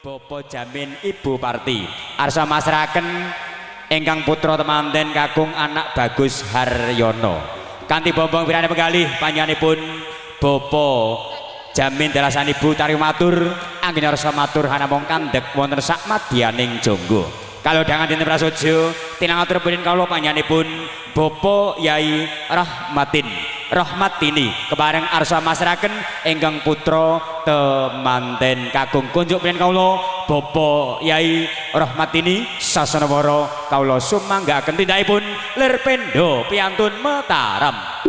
Bapak Jamin Ibu Parti. Arsa masrahaken ingkang putra temanten kakung anak Bagus Haryono. Kanthi bombong pirane penggalih panjenenganipun Bapak Jamin dalasan Ibu tari matur anggen arsa matur hanamung kandhek wonten sak madyaning jangga. Kalodhangan dinten prasaja tinang atur punin kawula panjenenganipun Bapak Yai Rahmatin Rahmatini kepareng arsa masrahaken ingkang putra temanten kakung kunjuk punin kawula Bapak Yai Rahmatini sasana wara kawula sumanggaaken tindakipun lir pendo piantun Mataram.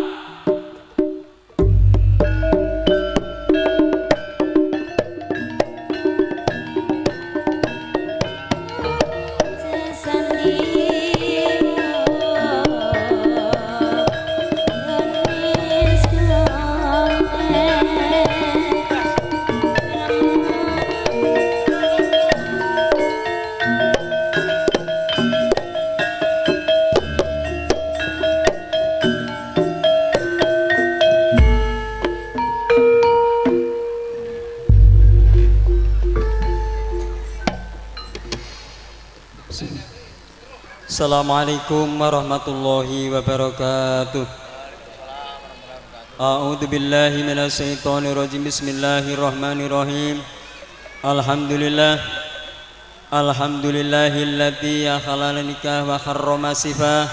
Assalamualaikum warahmatullahi wabarakatuh. A'udzu billahi minasyaitonir rajim. Bismillahirrahmanirrahim. Alhamdulillah. Alhamdulillahilladzi halala nikah wa harrama sifah.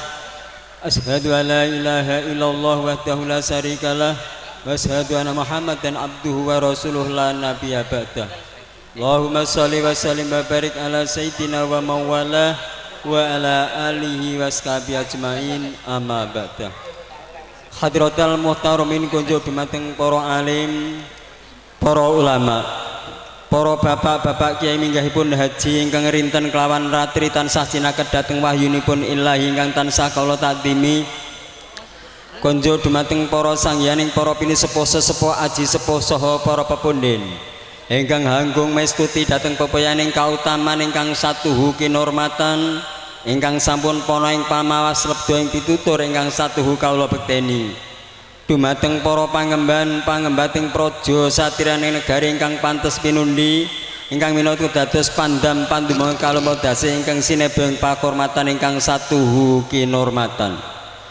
Asyhadu an la ilaha illallah wahdahu la syarikalah wa asyhadu anna Muhammadan abduhu wa rasuluhu la nabiyya ba'dah. Allahumma shalli wa sallim wa barik ala sayyidina wa mawalah wa ala alihi wa sahbihi ajmain amma ba'da. Hadratal muhtaramin kunjuk dumateng para alim, para ulama, para bapak-bapak kiai minggahipun haji ingkang rinten kelawan ratri tansah cinaket dhateng wahyunipun ilahi ingkang tansah kawula takdimi. Kunjuk dumateng para sangyaning para pinisepuh sesepuh aji sepuh saha para pepundhen ingkang hanggung mestuti dhateng pepoyaning kautaman ingkang satuhu kinormatan ingkang sampun pana ing pamawas lebda ing pitutur ingkang satuhu kawula bekteni. Dumateng para pangemban pangembating praja satiraning negari ingkang pantes pinundi ingkang minangka dados pandam pandumang kaloma dase ingkang sinebeng pakurmatan ingkang satuhu kinormatan.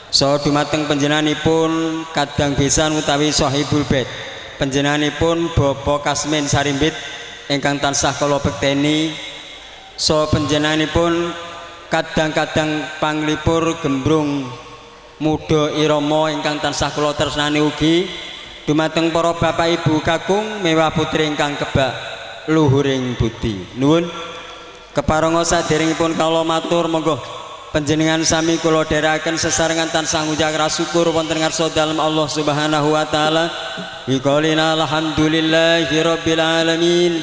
Saha dumateng panjenenganipun kadang besan utawi sahibul bait, panjenenganipun Bapak Kasmin Sarimbit ingkang tansah kula bekteni. Saha panjenenganipun kadang-kadang panglipur gembrung muda irama ingkang tansah kula tresnani ugi. Dumateng para bapak ibu kakung mewah putri ingkang kebak luhuring budi. Nuwun keparenga saderengipun kawula matur monggo panjenengan sami kula dherekaken sesarengan tansah ngucap syukur wonten ngarsa dalem Allah Subhanahu wa taala. Biqaulina alhamdulillahi rabbil alamin.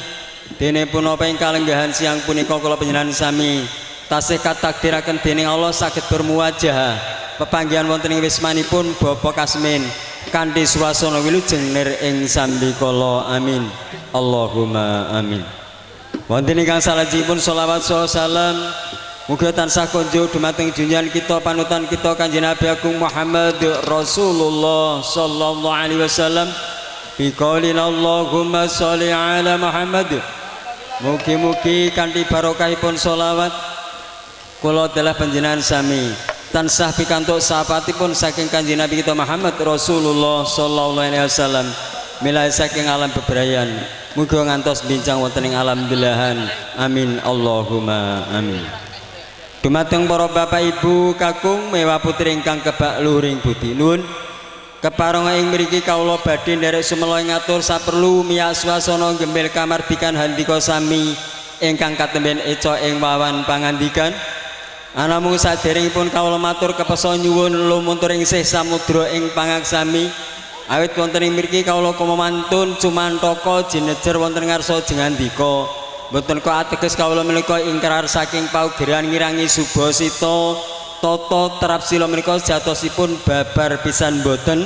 Dene punapa ing kalenggahan siang punika kula panjenengan sami tasih katakdiraken dening Allah saged bermuwajah pepanggihan wonten ing wismanipun Bapak Kasmin kanthi swasana wilujeng nir ing sambikala. Amin Allahumma amin. Wonten ingkang salajengipun sholawat saha salam mugi tansah kunjuk dumateng junjungan kita panutan kita Kanjeng Nabi Agung Muhammad Rasulullah sallallahu alaihi wasallam. Biqaulina Allahumma sholli ala Muhammad. Mugi-mugi kanthi barokahipun sholawat kula dalah panjenengan sami tansah pikantuk sapatipun saking Kanjeng Nabi kita Muhammad Rasulullah sallallahu alaihi wasallam milai saking alam bebrayan mugi ngantos bincang wonten ing alam belahan. Amin Allahumma amin. Dumateng para bapak ibu kakung mewah putri ingkang kebak luhuring budi. Nuwun keparenga ing mriki kawula badhe nderek sumela ngatur saperlu miyak swasana gembil kamardikan handika sami ingkang katemben eca ing wawan pangandikan. Anamung saderengipun kawula matur kepesa nyuwun lumuntur ing sih samudra ing pangaksami awit wonten ing mriki kawula kumamantun cumantaka jinejer wonten ngarsa jengandika. Mboten kok ateges kawula menika ingkrar saking paugeran ngirangi subasita tata terap sila menika sejatosipun babar pisan mboten.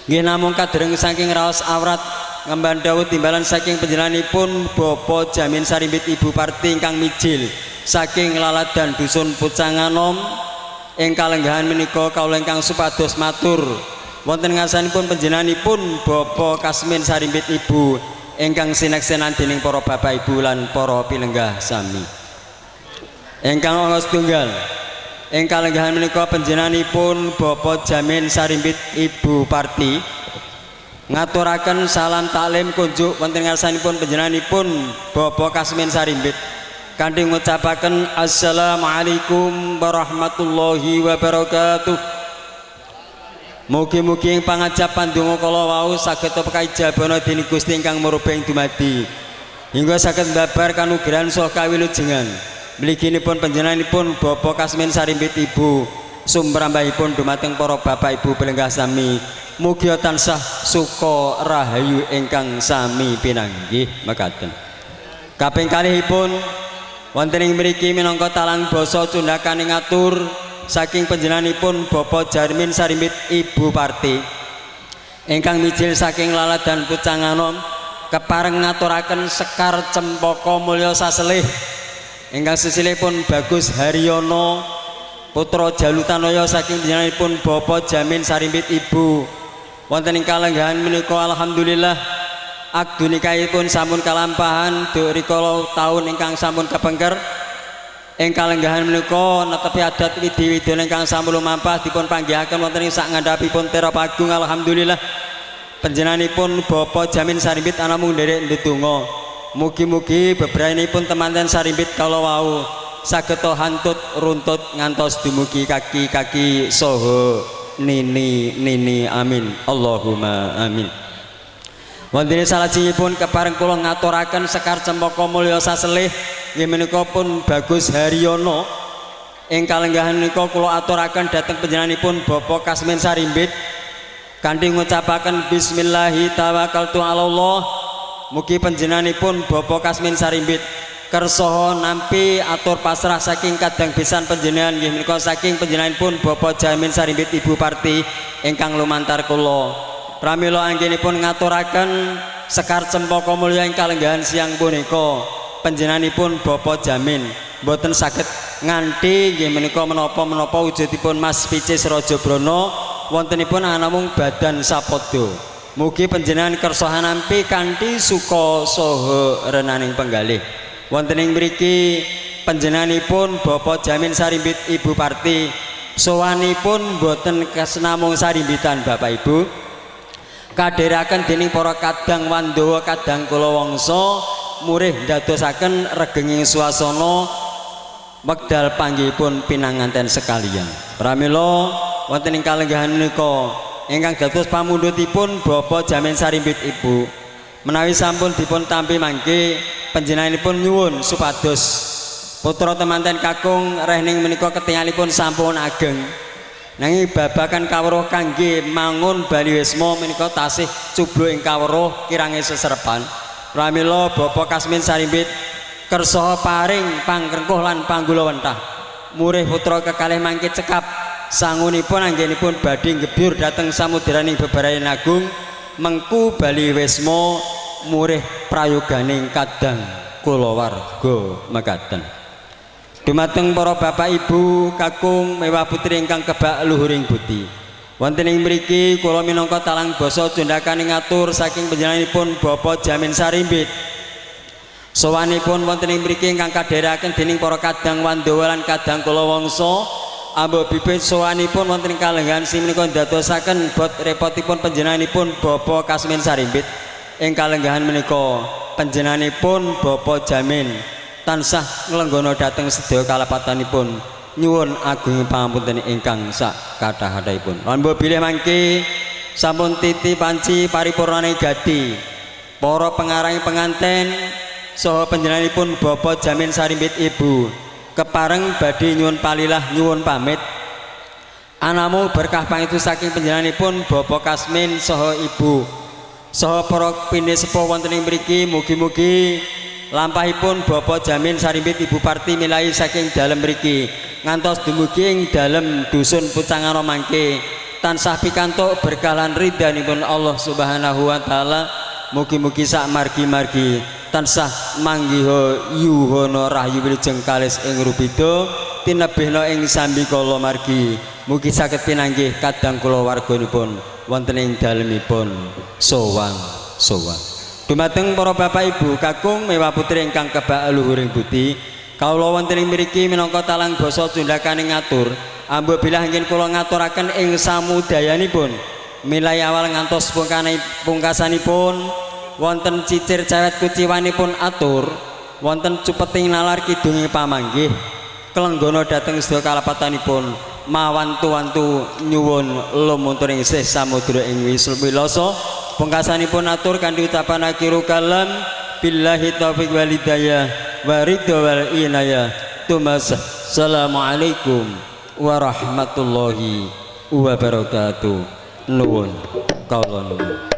Nggih namung kadereng saking raos awrat ngemban dawuh timbalan saking panjenenganipun Bapak Jamin Sarimbit Ibu Parti ingkang mijil saking laladan dusun Pucanganom ing kalenggahan menika kawula ingkang supados matur wonten ngarsanipun panjenenganipun Bapak Kasmin Sarimbit Ibu ingkang sineksenan dening para bapak ibu lan para pilenggah sami. Ingkang angka setunggal ing kalenggahan menika panjenenganipun Bapak Jamin Sarimbit Ibu Parti ngaturaken salam taklim kunjuk wonten ngarsanipun panjenenganipun Bapak Kasmin Sarimbit kanthi ngucapaken assalamualaikum warahmatullahi wabarakatuh. Mugi-mugi ing pangajap pandonga kala wau saged pekaijabana dening Gusti ingkang muruba ing dumadi hingga saged mbabar kanugrahan saha kawilujengan. Mliginipun panjenenganipun Bapak Kasmin Sarimbit Ibu sumrambahipun dumateng para bapak ibu pelenggah sami, mugi tansah suka rahayu ingkang sami pinanggih mekaten. Kaping kalihipun wonten ing mriki minangka talang basa cundhakaning atur saking panjenenganipun Bapak Jarmin Sarimbit Ibu Parti ingkang mijil saking Laladan Pucanganom kepareng ngaturaken sekar cempaka mulya saselih ingkang sesilihipun Bagus Haryono putra Jalutanaya saking panjenenganipun Bapak Jamin Sarimbit Ibu. Wonten ing kalenggahan menika alhamdulillah akdu nikahipun sampun kalampahan duk rikala taun ingkang sampun kepengker. Ing kalenggahan menika netepi adat widi-widana ingkang sampun lumampah dipun panggihaken wonten ing sak ngandhapipun terop agung. Alhamdulillah panjenenganipun Bapak Jamin Sarimbit anamung nderek ndedonga mugi-mugi bebrayanipun temanten Sarimbit kala wau saged hantut runtut ngantos dumugi kaki-kaki saha nini-nini, amin Allahumma amin. Wonten salajengipun kepareng kula ngaturaken sekar cempaka mulya saselih nggih menika pun Bagus Haryono. Ing kalenggahan menika kula aturaken dhateng panjenenganipun Bapak Kasmin Sarimbit kanthi ngucapaken bismillahi tawakkaltu 'alallah. Mugi panjenenganipun Bapak Kasmin Sarimbit kersaha nampi atur pasrah saking kadang besan panjenengan nggih menika saking panjenenganipun Bapak Jamin Sarimbit Ibu Parti ingkang lumantar kula. Pramila anggenipun ngaturaken sekar cempaka mulya ing kalenggahan siang punika panjenenganipun Bapak Jamin mboten saged nganti nggih menika menapa-menapa wujudipun Mas Picis Raja Brana wontenipun anamung badan sapada. Mugi panjenengan kersa nampi kanthi suka saha renaning penggalih. Wonten ing mriki panjenenganipun Bapak Jamin Sarimbit Ibu Parti sowanipun mboten kesenamung sarimbitan Bapak Ibu kadheraken dening para kadang wandawa kadang kula wangsa murih ndadosaken regenging swasana wekdal panggihipun pinanganten sekalian. Pramila wonten ing kalenggahan menika ingkang dados pamundhutipun Bapak Jamin Sarimbit Ibu menawi sampun dipun tampi mangke panjenenganipun nyuwun supados putra temanten kakung rehning menika ketingalipun sampun ageng nanging babagan kawruh kangge mangun baliwisma menika tasih cubluk ing kawruh kirange seserpan. Pramila Bapak Kasmin Sarimbit kersa paring pangrengkuh lan panggulawentah murih putra kekalih mangke cekap sangunipun anggenipun badhe nggebyur dhateng samudraning bebarayan agung mengku baliwisma murih prayoganing kadang kulawarga mekaten. Dumateng para bapak ibu kakung mewah putri ingkang kebak luhuring budi, wonten ing mriki kula minangka talang basa cundhakaning atur saking panjenenganipun Bapak Jamin Sarimbit sowanipun wonten ing mriki ingkang kadherekaken dening para kadang wandawa lan kadang kula wangsa ambo bibit sowanipun wonten ing kalenggahan sing menika ndadosaken bot repotipun panjenenganipun Bapak Kasmin Sarimbit. Ing kalenggahan menika panjenenganipun Bapak Jamin tansah nglenggana dhateng sedaya kalepatanipun nyuwun agung pangapunten ingkang sak kathah-kathahipun. Lan mbok bilih mangke sampun titi panci paripurnane gati para pengarang penganten saha panjenenganipun Bapak Jamin Sarimbit Ibu kepareng badhe nyuwun palilah nyuwun pamit anamu berkah pangestu saking panjenenganipun Bapak Kasmin saha Ibu saha para pinesepuh wonten ing mriki. Mugi-mugi lampahipun Bapak Jamin Sarimbit Ibu Parti milai saking dalem mriki ngantos dumugi ing dalem dusun Pucanganom mangke tansah pikantuk berkah lan ridhanipun Allah Subhanahu wa taala. Mugi-mugi sak margi-margi tansah manggiha yuhana rahayu wilujeng kalis ing rubeda tinebihna ing sambikala margi. Mugi saged pinanggih kadang kulawarganipun wonten ing dalemipun sowang-sowang. Dumateng para bapak ibu kakung mewah putri ingkang kebak luhuring budi, kawula wonten ing mriki minangka talang basa cundhakane ngatur ambo bilah ingkang kula ngaturaken ing samudayanipun milai awal ngantos pungkasanipun wonten cicir cewet kuciwanipun atur wonten cupeting nalar kidunge pamanggih klenggono dhateng sedaya kalepatanipun mawantu-wantu nyuwun lumuntur ing sih samudra ing wilasa. Pungkasanipun atur kanthi ucapan akhiru kalam billahi taufik wal hidayah wa ridho wal inayah. Tumas. Assalamualaikum warahmatullahi wabarakatuh. Nuwun kawula nuwun.